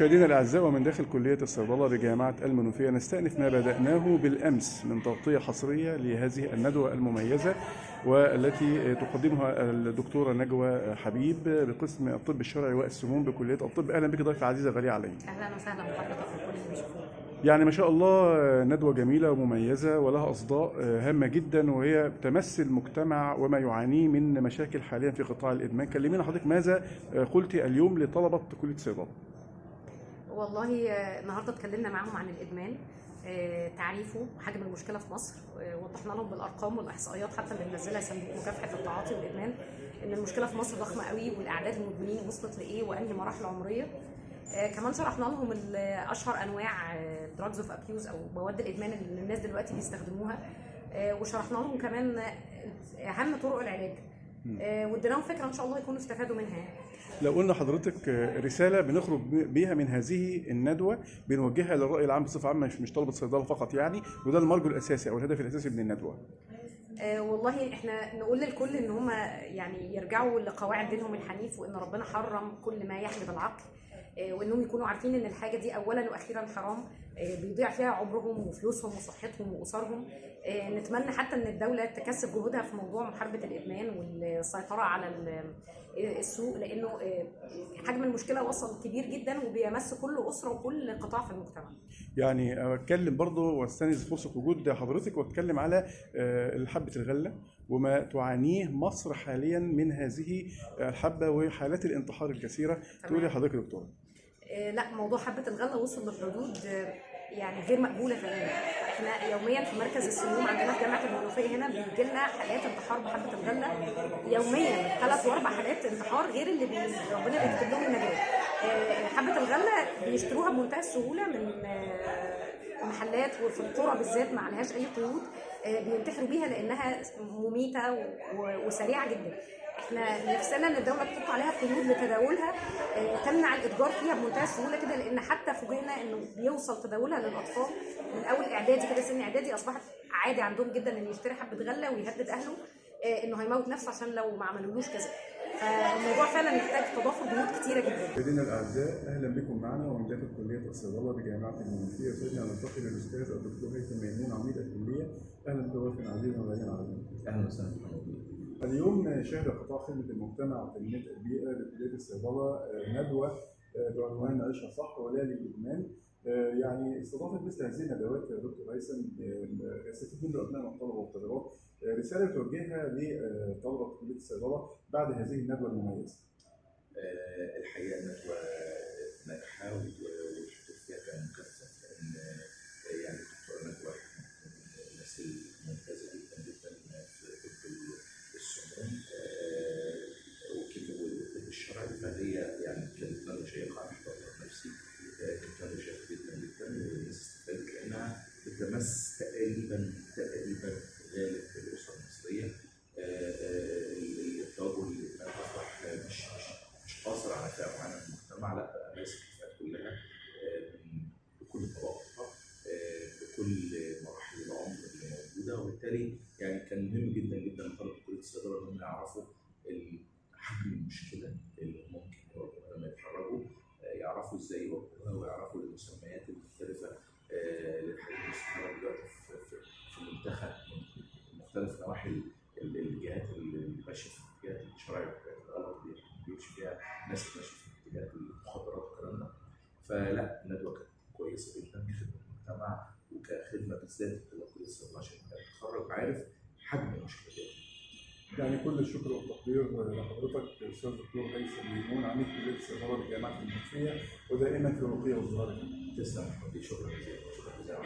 مشاهدينا الأعزاء، ومن داخل كلية الصيدلة بجامعة المنوفية نستأنف ما بدأناه بالأمس من تغطية حصرية لهذه الندوة المميزة والتي تقدمها الدكتورة نجوى حبيب بقسم الطب الشرعي والسموم بكلية الطب. أهلا بك ضيفة عزيزة غالية علينا. اهلا وسهلا بحضرتك وكل اللي بيشوفونا. يعني ما شاء الله ندوة جميلة ومميزة ولها أصداء هامة جدا، وهي تمس المجتمع وما يعانيه من مشاكل حاليا في قطاع الإدمان. كلمينا حضرتك، ماذا قلت اليوم لطلبة كلية الصيدلة؟ والله النهارده اتكلمنا معاهم عن الادمان، تعريفه وحجم المشكلة في مصر. وضحنا لهم بالارقام والاحصائيات حتى اللي منزلها صندوق مكافحة التعاطي والادمان ان المشكلة في مصر ضخمة قوي، والاعداد المدمنين وصلت لايه وانهي مراحل عمرية. كمان شرحنا لهم اشهر انواع drugs of abuse او مواد الادمان اللي الناس دلوقتي بيستخدموها، وشرحنا لهم كمان اهم طرق العلاج، واديناهم فكرة ان شاء الله يكونوا استفادوا منها. لو قلنا حضرتك رسالة بنخرج بيها من هذه الندوة بنوجهها للرأي العام بصفة عامة، مش طلبة صيدلة فقط يعني، وده المرجو الأساسي أو الهدف الأساسي من الندوة. والله احنا نقول للكل ان هم يعني يرجعوا لقواعد دينهم الحنيف، وان ربنا حرم كل ما يحجب العقل، وانهم يكونوا عارفين ان الحاجة دي اولا واخيرا حرام، بيضيع فيها عمرهم وفلوسهم وصحتهم واسرهم. نتمنى حتى ان الدولة تكثف جهودها في موضوع محاربة الادمان والسيطرة على السوق، لانه حجم المشكلة وصل كبير جدا وبيمس كل اسره وكل قطاع في المجتمع. يعني أتكلم برضو واستنز فرصة وجود حضرتك وأتكلم على حبة الغلة وما تعانيه مصر حاليا من هذه الحبة وحالات الانتحار الكثيرة. تقولي حضرتك يا دكتورة؟ لا، موضوع حبة الغلة وصل لحدود يعني غير مقبولة تماما. احنا يوميا في مركز السموم عندنا في جامعة المنوفية هنا بيجي لنا حالات انتحار بحبة الغلة يوميا، 3 و4 حالات انتحار غير اللي ربنا بيكتب لهم النجاة. حبة الغلة بيشتروها بمنتهى السهولة من محلات، وفي القرى بالذات ما عليهاش أي قيود، بينتحروا بيها لأنها مميتة وسريعة جدا. احنا نفسنا ان الدولة تحط عليها قيود لتداولها، تمنع الاتجار فيها بمنتهى السهولة كده، لان حتى فوجئنا انه بيوصل تداولها للاطفال من اول اعدادي كده، سن اعدادي اصبحت عادي عندهم جدا ان يشتري حبه غله ويهدد اهله انه هيموت نفسه عشان لو ما عملولوش كذا. فالموضوع فعلا محتاج تضافر جهود كتيرة جدا. مشاهدينا الاعزاء، اهلا بكم معنا ومن داخل كليه الصيدله بجامعة المنوفية. يسعدنا ان نلتقي بالاستاذ الدكتور هيثم ميمون عميد الكلية. اهلا بك عزيزا وغاليا علينا. اهلا وسهلا بك. اليوم شهد قطاع خدمة المجتمع وتنميه البيئة بكلية الصيدله ندوه بعنوان عيشها صح ولا للادمان. يعني استضافة مثل هذه الندوات يا دكتور هيثم يستفيد منه ابنائنا الطلبة والطالبات. رسالة توجهها لطلبه كليه الصيدله بعد هذه الندوة المميزة. الحقيقة الندوة ناجحة والحضور فيها كان مكثف، لان يعني الدكتورة نجوى من الناس الممتازة جدا جدا في طب السموم والطب الشرعي، فهي يعني كانت ندوه شيقة. انا حضرتها بنفسي، كانت ندوه شيقة جدا جدا والناس استفادت لانها بتمس تقريبا غالب الاسر المصرية. التوجه للادمان اصبح مش قاصر على فئة معينة في المجتمع، لا بقى ماسك الفئات كلها، بكل طبقاتها، بكل مراحل العمر اللي موجودة. وبالتالي يعني كان مهم جدا جدا لطلبه كليه الصيدله ان هم يعرفوا حجم المشكلة اللي ممكن يواجهوها لما يتخرجوا، يعرفوا ازاي يواجهوها ويعرفوا المسميات المختلفة للحاجات المستخدمة دلوقتي في منتخب مختلف نواحي الجهات اللي ماشية في الاتجاهات الشرعية والاتجاهات الغلط اللي بيمشي فيها ناس ماشية في اتجاهات المخدرات والكلام ده. فلا، الندوة كانت كويسة جدا كخدمة المجتمع وكخدمه بالذات لطلاب كليه الصيدله عشان يتخرج عارف حجم المشكلة دي. يعني كل الشكر والتقدير لحضرتك الاستاذ الدكتور هيثم ميمون عميد كليه الصيدله بجامعة المنوفية، ودائما في رقي وازدهار. تسلم يا حبيبي، شكرا جزيلا، شكرا جزيلا.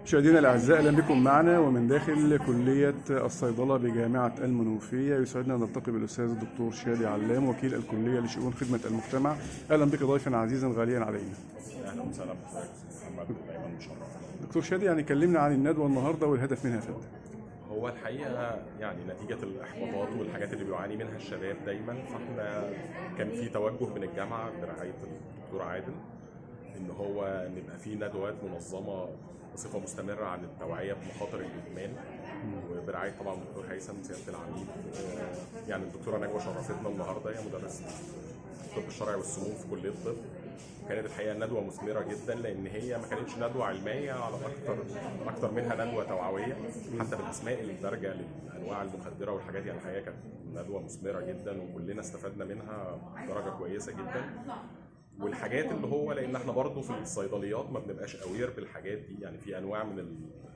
مشاهدينا الاعزاء، اهلا بكم معنا ومن داخل كليه الصيدله بجامعة المنوفية. يسعدنا ان نلتقي بالاستاذ الدكتور شادي علام وكيل الكلية لشؤون خدمة المجتمع. اهلا بك ضيفا عزيزا غاليا علينا. اهلا وسهلا بحضرتك استاذ محمد، دايما مشرفنا. دكتور شادي، يعني كلمنا عن الندوة النهارده والهدف منها يا فندم. هو الحقيقة يعني نتيجة الاحباطات والحاجات اللي بيعاني منها الشباب دايما، فاحنا كان في توجه من الجامعة برعاية الدكتور عادل ان هو نبقى في ندوات منظمة بصفة مستمرة عن التوعية بمخاطر الادمان، وبرعاية طبعا الدكتور هيثم سيادة العميد. يعني الدكتورة نجوى شرفتنا النهارده، هي مدرسه الطب الشرعي والسموم في كليه الطب. كانت الحقيقة ندوه مثمرة جدا، لان هي ما كانتش ندوه علمية على اكتر منها ندوه توعوية، حتى بالاسماء الدارجة للانواع المخدره والحاجات. يعني الحقيقة كانت ندوه مثمرة جدا وكلنا استفدنا منها بدرجة كويسة جدا. والحاجات اللي هو لان احنا برضو في الصيدليات ما بنبقاش aware بالحاجات دي، يعني في انواع من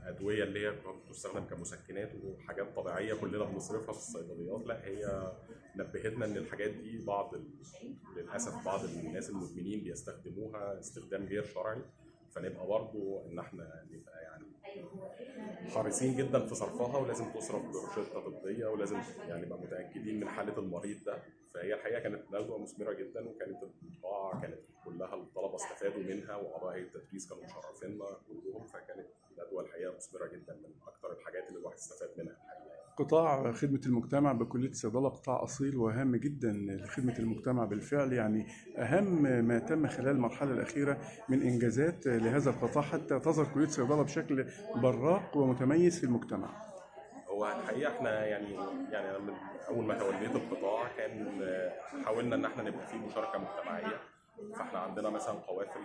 الادوية اللي هي بتستخدم كمسكنات وحاجات طبيعية كلنا بنصرفها في الصيدليات، لا هي نبهتنا ان الحاجات دي للاسف بعض الناس المدمنين بيستخدموها استخدام غير شرعي، فنبقى برضو ان احنا نبقى يعني حريصين جدا في صرفها، ولازم تصرف بروشته طبية، ولازم يعني نبقى متاكدين من حاله المريض ده. فهي الحقيقة كانت ندوه مثمرة جدا، وكانت القاعة كانت كلها الطلبة استفادوا منها، واعضاء هيئة التدريس كانوا مشرفينا كلهم، فكانت ندوه الحقيقة مثمرة جدا، من اكثر الحاجات اللي الواحد استفاد منها الحقيقة. قطاع خدمة المجتمع بكلية الصيدلة قطاع أصيل وهام جدا لخدمة المجتمع بالفعل، يعني أهم ما تم خلال المرحلة الأخيرة من إنجازات لهذا القطاع حتى تظهر كلية الصيدلة بشكل براق ومتميز في المجتمع. هو الحقيقة احنا يعني أنا من اول ما توليت القطاع كان حاولنا ان احنا نبقى فيه مشاركة مجتمعية، فاحنا عندنا مثلا قوافل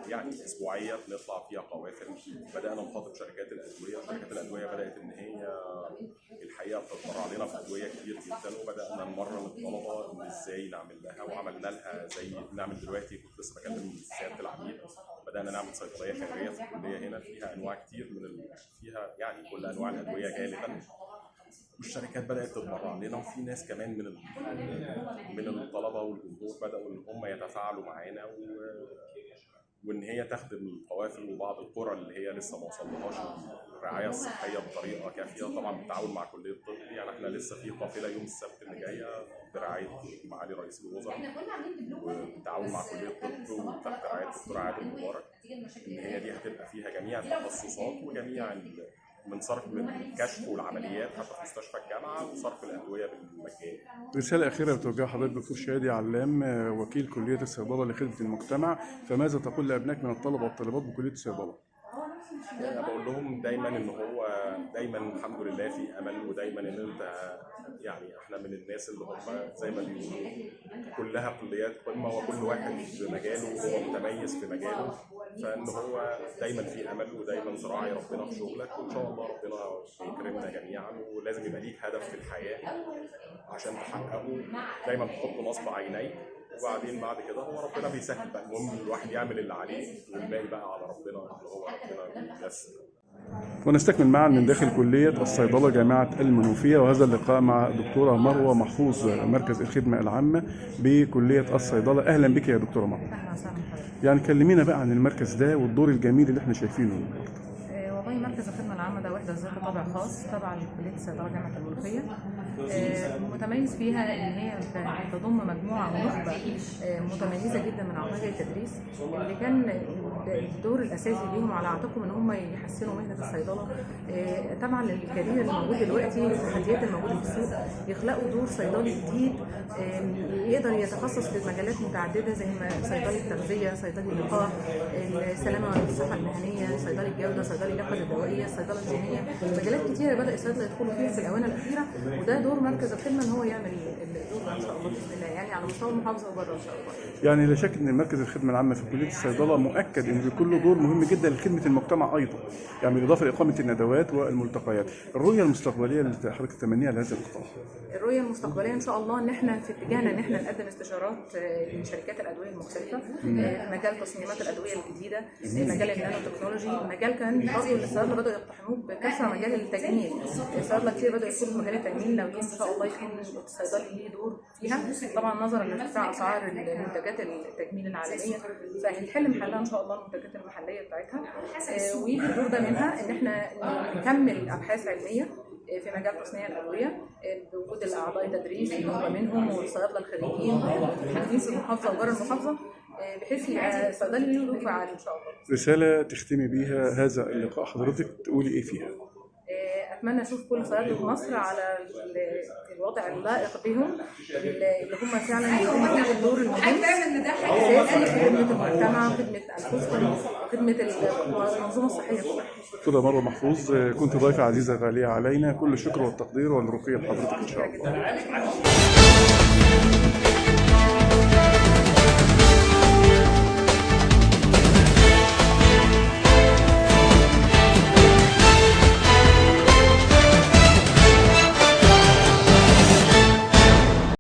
يعني اسبوعية بنطلع فيها قوافل، بدانا نخاطب شركات الادوية، شركات الادوية بدات ان هي الحقيقة بتتبرع لنا بادويه كتير جدا، وبدانا نمرن الطلبة ان ازاي نعمل لها، وعملنا لها زي بنعمل دلوقتي. كنت لسه بكلم سيادة العميد، بدانا نعمل صيدلية خيرية في الكلية هنا فيها انواع كتير من فيها يعني كل انواع الادوية غالبا، والشركات بدات تتبرع لنا، وفي ناس كمان من الطلبة والجمهور بداوا ان هم يتفاعلوا معانا وان هي تخدم القوافل وبعض القرى اللي هي لسه ما وصلهاش الرعاية الصحية بطريقة كافيه، طبعا بالتعاون مع كليه الطب. يعني احنا لسه في قافله يوم السبت اللي جاية برعاية معالي رئيس الوزراء وبالتعاون مع كليه الطب وتحت رعاية الدكتور عادل مبارك، ان هي دي هتبقى فيها جميع التخصصات وجميع من صرف من الكشف والعمليات حتى في مستشفى الجامعة وصرف الادوية بالمجان. رسالة اخيرة بتوجهها حضرتك دكتور شادي علام وكيل كليه الصيدله لخدمة المجتمع، فماذا تقول لابنائك من الطلبة والطالبات بكلية الصيدله؟ انا بقول لهم دايما ان هو دايما الحمد لله في امل، ودايما ان انت يعني احنا من الناس اللي هم زي ما بيقولوا كلها كليات قمة، وكل واحد في مجاله وهو متميز في مجاله، فان هو دايما في امل ودايما تراعي ربنا في شغلك، وان شاء الله ربنا يكرمنا جميعا. ولازم يبقى ليك هدف في الحياة عشان تحققه، دايما تحط نصب عينيك، وبعدين بعد كده هو ربنا بيسهل بقى. المهم الواحد يعمل اللي عليه والباقي بقى على ربنا، اللي هو ربنا بييسر. ونستكمل معا من داخل كلية الصيدلة جامعة المنوفية، وهذا اللقاء مع دكتورة مروة محفوظ مركز الخدمة العامة بكلية الصيدلة. أهلا بك يا دكتورة مروة. أهلا وسهلا بحضرتك. يعني كلمينا بقى عن المركز ده والدور الجميل اللي احنا شايفينه النهارده. والله مركز الخدمة العامة ده وحدة ذات طابع خاص تابعة لكلية الصيدلة جامعة المنوفية، متميز فيها إن هي تضم مجموعة ونخبة متميزة جدا من أعضاء التدريس، اللي كان الدور الأساسي ليهم على عاتقهم إن هم يحسنوا مهنة الصيدلة تبعا للكارير اللي موجود دلوقتي والتحديات الموجودة في السوق، يخلقوا دور صيدلي جديد يقدر يتخصص في مجالات متعددة زي ما صيدلي التغذية، صيدلي اللقاح، السلامة والصحة المهنية، صيدلي الجودة، صيدلي اليقظة الدوائية، الصيدلة الجينية، مجالات كتيرة بدأ الصيادلة يدخلوا فيها في الآونة الأخيرة، وده دور مركز الخدمة إن هو يعمل الدور ده إن شاء الله بإذن الله، يعني على مستوى المحافظة وبره إن شاء الله. يعني لا شك ان مركز الخدمة العامة في كليه الصيدله مؤكد ان بيكون له دور مهم جدا لخدمة المجتمع ايضا، يعني بالاضافة لاقامة الندوات والملتقيات. الرؤية المستقبلية اللي حضرتك تتمنيها لهذا القطاع؟ الرؤية المستقبلية ان شاء الله ان احنا في اتجاهنا ان احنا نقدم استشارات لشركات الادوية المختلفة في مجال تصميمات الادوية الجديدة، مجال النانو تكنولوجي، مجال كان برضه الصيادله بداوا يقتحموه بكثرة، مجال التجميل، الصيادله كتير بداوا يدخلوا في مجال التجميل، لو ان شاء الله يكون الصيدلي ليه دور فيها، طبعا نظرا لارتفاع اسعار المنتجات التجميل العالمية، فهنحل محلها ان شاء الله المنتجات المحلية بتاعتها، ويجي الدور ده منها ان احنا نكمل ابحاث علمية في مجال تصنيع الادوية بوجود الاعضاء التدريس اللي هم منهم والصيادله الخريجين والموجودين في المحافظة وبره المحافظة، بحيث يبقى الصيدلي له دور فعال ان شاء الله. رسالة تختمي بيها هذا اللقاء حضرتك تقولي ايه فيها؟ اتمنى اشوف كل صيادله مصر على الوضع اللائق بهم، اللي هم فعلا يقوموا فيه الدور المهم الاساسي في خدمة المجتمع وخدمه انفسهم وخدمه المنظومة الصحية كلها. دكتورة مروه محفوظ، كنت ضيفه عزيزه غالية علينا، كل الشكر والتقدير والرقي لحضرتك ان شاء الله. شكرا جدا.